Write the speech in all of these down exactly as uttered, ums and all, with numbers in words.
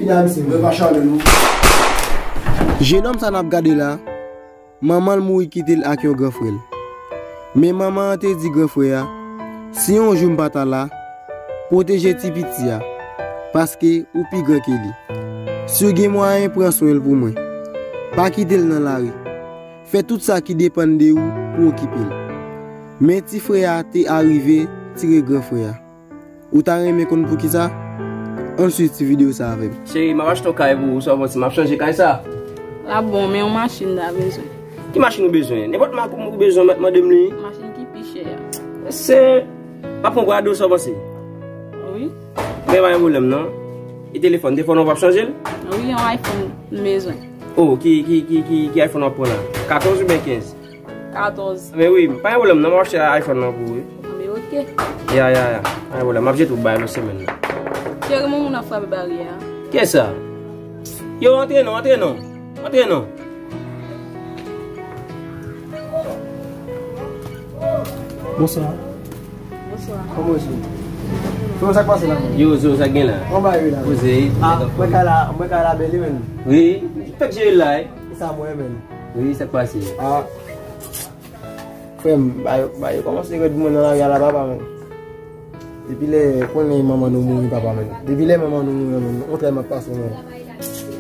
Vini a misye, mwen pa chale nou. Jenòm sa n ap gade la, manman l mouri kite l ak yon gran frè l. Men manman an te di gran frè a, si yon jou m pa ta la, pwoteje ti piti a, paske ou pi gran ke li. Si w gen mwayen, pran swen l pou mwen. Pa kite l nan lari. Fè tout sa ki depann de ou pou okipe l. Men ti frè a te arive tire gran frè a. Ou ta renmen konn poukisa? Ann swiv ti videyo sa avè m. Cheri, m ap achte yon kay pou ou, sa w panse? M ap chanje kay sa. L ap bon, men yon machin m ta bezwen. Ki machin ou bezwen? Nenpòt mak ou bezwen, mèt mande m li. Machin ki pi chè a. Se pa pran Prado, sa w panse? Wi. Men pa gen pwoblèm non. E telefòn, telefòn ou p ap chanje l? Wi, yon iPhone m bezwen. Oh, ki, ki, ki, ki, ki iPhone w ap pran la? Katòz oubyen kenz? Katòz. Men wi, pa gen pwoblèm non, m ap achte iPhone nan pou ou, wi. Anben, oke. Ya, ya, ya. Pa gen pwoblèm, m ap jete w bay lòt semèn nan. Cheri, moun ap frape baryè a. Kiyès sa? Yo, antre non, antre non. Antre non. Bonswa. Bonswa. Kòman w ye? Kòman sa k pase la, menn? Yo, Zo, sa k gen la? Kòman bagay yo la? Poze. Ah, mwen ka la, mwen ka la bèl, menn. Wi, fèk jere l la, wi. Sa mwen, menn. Wi, sa k pase? Ah. Frè m, bagay yo, bagay yo kòmanse rèd pou mwen nan lari a la, papa, menn. Depi lè, konnen manman nou mouri, papa, menn. Depi lè manman nou mouri, menn, on trè m ap pase, menn.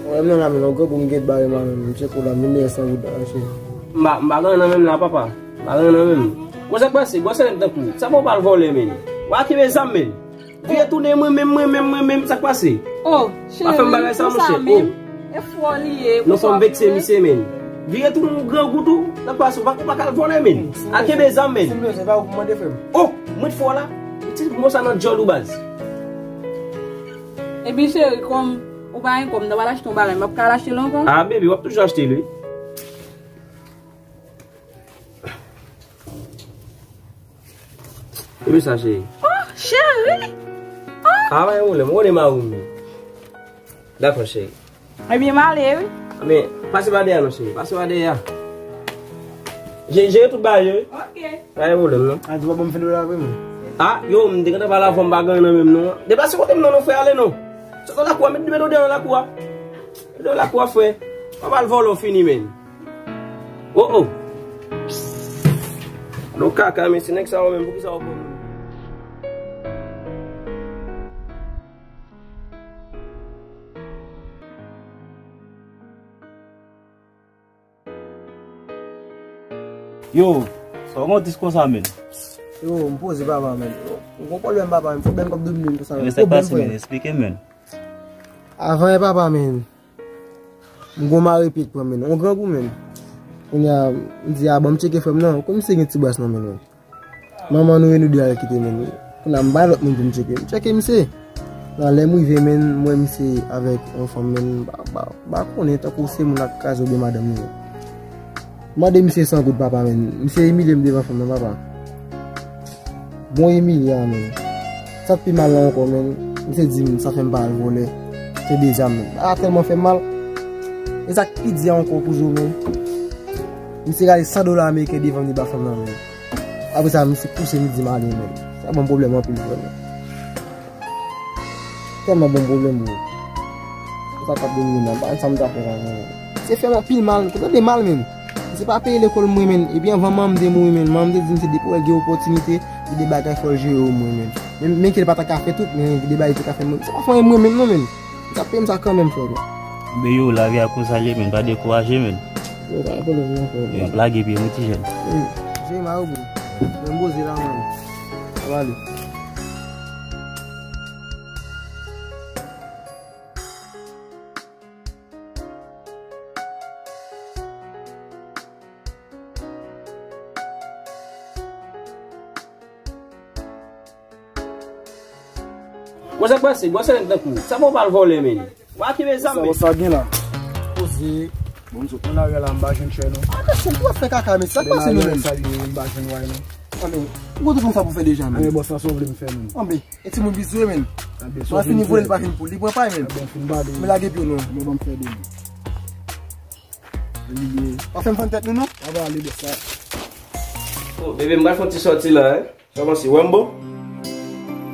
Frè m nan la, menn, on grangou m gen bare m la, menn. M tcheke w la, m vin dèyè san goud la, cheri. M pa, m pa gen nan menm la, papa. M pa gen nan menm. Bon, sa k pase? Gwosè nèg tankou w. Sa fè w pa al vòlè, menn. W a kenbe zam, menn. Vire tounen mwen menm, mwen menm, mwen menm, sa k pase? Oh, cheri, pa fè m bagay sa, monchè. Oh. E fò li ye. Non, fò m vekse misye, menn. Vire tounen yon grangou tou, sa k pase? Ou pa, ou pa ka al vòlè, menn. Al kenbe zam, menn. Si m bezwen, se pa ou pou mande, frè m. Oh, mwen fò la. Ti mo sa nan djòl ou, baz. Epi, cheri, kòm ou pa gen kòb, m ta pral achte yon bagay, m p ap ka al achte l ankò? Ah, baby, w ap toujou achte l, wi. Epi sa, cheri. Oh, cheri! Oh! Ah, pa gen pwoblèm, ou konnen mari m ye. Dakò, cheri. Ebyen, m ale, wi. Men, pase pa dèyè, non, cheri. Pase pa dèyè. Je-, jere tout bagay yo, wi. Ok. Pa gen pwoblèm, non. A, di w ap ban m ven dola vre, mwen. Ah, yo, m te gentan pale avè w, m pa gen nan menm, non. Deplase kote m, non, non, frè, ale, non. Sot nan lakou a, met, met ou deyò nan lakou a. Met ou deyò nan lakou a, frè. W ap al vòlè, w fini, menn. Oh, oh. Lo kaka, men se nèg sa yo menm, poukisa yo pran moun? Yo, sa w gen w tris konsa, menn? Yo, m poze, papa, menn. Yo, m gon pwoblèm, papa, menn. Pwoblèm k ap domine m konsa, menn. Pwoblèm, frè. Esplike m, menn. Avan yè, papa, menn. M gon mari pye k pran, menn. On grangou, menn. Kounye a, m di, a, ban m tcheke frè m nan. Kòmsi gen ti bras nan men l, menn. Manman nou e nou de al kite, menn. Kounye a, m bay lòt moun pou m tcheke. M tcheke misye. Nan lè m rive, menn, m wè misye avèk yon fanm, menn. M pa, m pa, m pa konnen tankou se moun ak kraze oubyen madanm li, menn. M mande misye san goud, papa, menn. Misye imilye m devan fanm nan, papa. Bon, imilyan, menn. Sa k pi mal la ankò, menn, misye di m sa fè m pa al vòlè. Se de zam, menn. A tèlman fè m mal. E sa k pi di a ankò pou zo, menn. Misye rale san dola ameriken devan m li ba fanm nan, menn. Apre sa, misye pouse m, li di m ale, menn. Sa ban m pwoblèm anpil, frè m. Tèlman ban m pwoblèm, bro. Sa k ap domine m nan, pa sa m ta fè la, menn. Se fè m anpil mal, tande mal, menn. Se pa peye lekòl mwen, menn. Epi anvan manman m te mouri, menn, manman m te di m se depi w wè l gen opòtinite, gen de bagay fò l jere w, mwen, menn. Men, men ke l pa ta ka fè tout, men gen de bagay li te ka fè mwen. Se pa fè anyen mwen menm, non, menn. Li t ap peye m sa kanmenm, frè, menn. Men yo, lavi a konsa l ye, menn. Pa dekouraje, menn. Yo, pa gen pwoblèm, non, frè. Yo, m ap lage pye m, wi, ti jèn. Wi, jere m a yo, bro. Men m poze la, menn. Sa va ale. Bon, sa k pase? Gwosè nèg tankou w. Sa fè w pa al vòlè, menn? W a kenbe zam, menn. Sa, sa gen la. Poze. Bon, m sot nan lari a la, m pa jwenn chè, non. Atansyon, pou w ap fè kaka, men sa k pase nou menm? Sa li ye, m pa jwenn way, non. Anben, ou konn tout sa pou fè deja, menn. Anben, bòs la, sa w vle m fè, menn? Anben, e timoun vizye, menn. Anben, sa w vle m fè? Anben, fin bale. Anben, fin bale. Men lage pye w, non. Anben, ban m fè de, menn. Anben, ban m fè de, non. W ap fè m fann tèt nou, non? Sa va ale, bòs la. Oh, bebe, m pral fè yon ti sòti la, en. Sa w panse, wè m bon?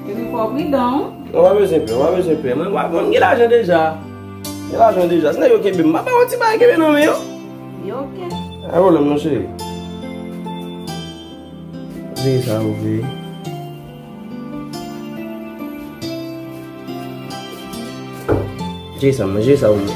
Epi fò w pridan, wi. Non, w pa bezwen pè, w pa bezwen pè. Mwen, mwen, mwen gen lajan deja. Gen lajan deja. Si nèg yo kenbe m, m pa ba yon ti bagay kenbe nan men yo. Yo oke. Pa gen pwoblèm non, cheri. Jere sa, ou vle. Jere sa, mwen, jere sa, ou mwen.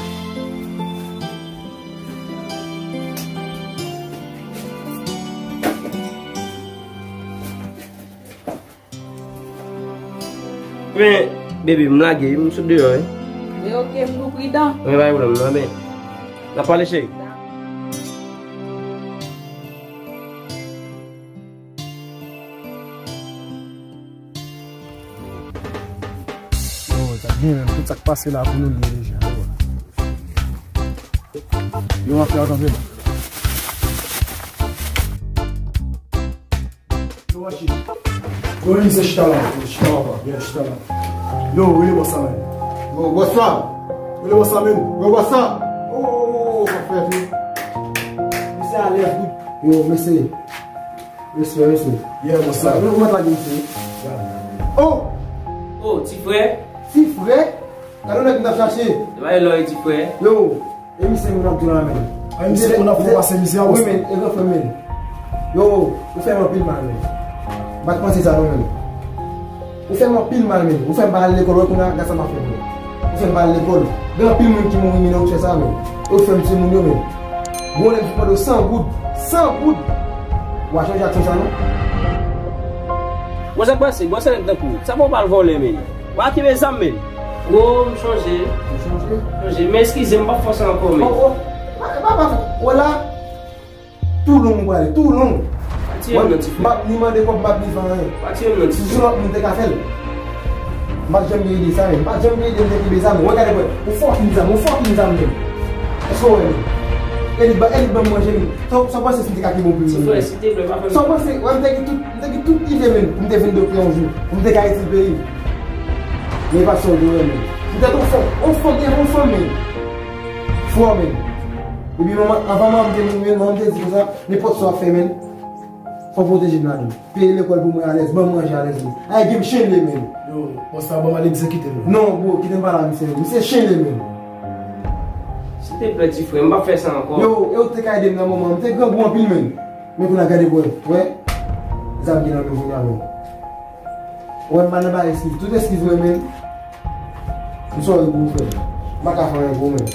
Men, baby, m lage, m sot deyò, wi. Men oke, m tou pridan. Men pa gen pwoblèm, non, men. N ap pale, cheri. Yo, sa byen menm, tout sa k pase la pou nou li deja. Yo, afè a kanpe la. Yo, mache. Yo, misye chita la, chita la, yeah, chita la. Yo, rele bòs la, men. Yo, bòs la. Rele bòs la, men. Yo, bòs la. Oh, oh, oh, oh, sa fè tou. Misye alèz, wi. Yo, mesye. Respè, mesye. Yeah, bòs la. Yo, kòman ta di, mesye? Oh! Oh, ti frè. Ti frè? Gade yon nèg m t ap chache. E pa lè w ye ti frè. Yo, e misye m ap di la, men. A, misye pou n ap fè pase misye a, wi, men, e gran frè m, men. Yo, ou fè m anpil mal, men. M pa t panse sa, non, men. Ou fè m anpil mal, men. Ou fè m pa al lekòl, wè, kounye a, gad sa m ap fè, men. Ou fè m pa al lekòl. Gen anpil moun ki mouri, men, ou fè sa, men. Ou fè m timoun yo, men. Gon nèg ki mande w san goud. San goud. Ou a chanje aksyon sa, non? Bon, sa k pase? Bon, sa nèg tankou w. Sa fè w pa al vòlè, men. Wa kenbe zam, men. Wo, m chonje. Ou chonje? Chonje. Men eskize m, m p ap fè sa ankò, men. Oh, oh. Pa, pa, pa, wè la. Toulon ou prale, Toulon. Pa tiye m non, ti frè. M p ap ni mande kòb, m p ap ni fè anyen. Pa tiye m non, ti frè. Si se lòt moun te ka fè l. M pa t janm gen ide sa, men. M pa t janm gen ide m te kenbe zam. Wè, gade, wè. Ou fucking zam, ou fucking zam, men. Èske w wè, men? Elit ba, elit ban m manje, men. Sa, sa w panse si m te ka kenbe yon plim, men? Ti frè, silteplè, pa fè m. Sa w panse, wè, m te gen tout M te gen tout ide, men, pou m te vin doktè yon jou, pou m te ka itil peyi m. Men e pa sa w te wè, men. Poutèt yon fanm, yon fanm, gen yon fanm, men. Fò, men. Epi manman, anvan manman m te mouri, men, manman m te di konsa, nenpòt sa w ap fè, men, fò w pwoteje m ladan l. Peye lekòl pou mwen alèz, ban m manje alèz, men. Ay, gen m chenle, men. Yo, bòs la ban m al egzekite l. Non, bro, kite m pale a misye, men. Misye chenle, men. Silteplè, ti frè, m p ap fè sa ankò. Yo, e ou te ka ede m nan moman an, m te grangou anpil, men. Men kounye a gade pou wè, wè. Zam ki nan men kounye a, men. Wè, m pa nan bay eskiz. Tout eskiz mwen, men. M sorry pou ou, frè. M pa ka fè anyen pou ou, men.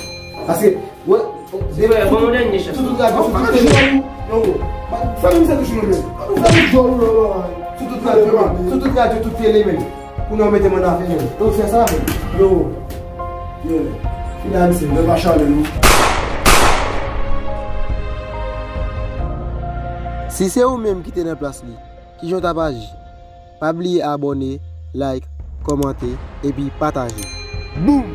Paske, wè, frè, ban m yon dènye chans. Sou tout radyo, sou tout tele. Yo, fè misye touche nou, men. Sou tout radyo, sou tout radyo, tout tele, men. Kounye a w mete m annafè, men. Yo, fè sa, men. Yo. Yo, men. Fini a misye, men pa chale nou. Si se ou menm ki te nan plas li, kijan w t ap aji? Pa bliye abòne, like, kòmante, epi pataje. Boom!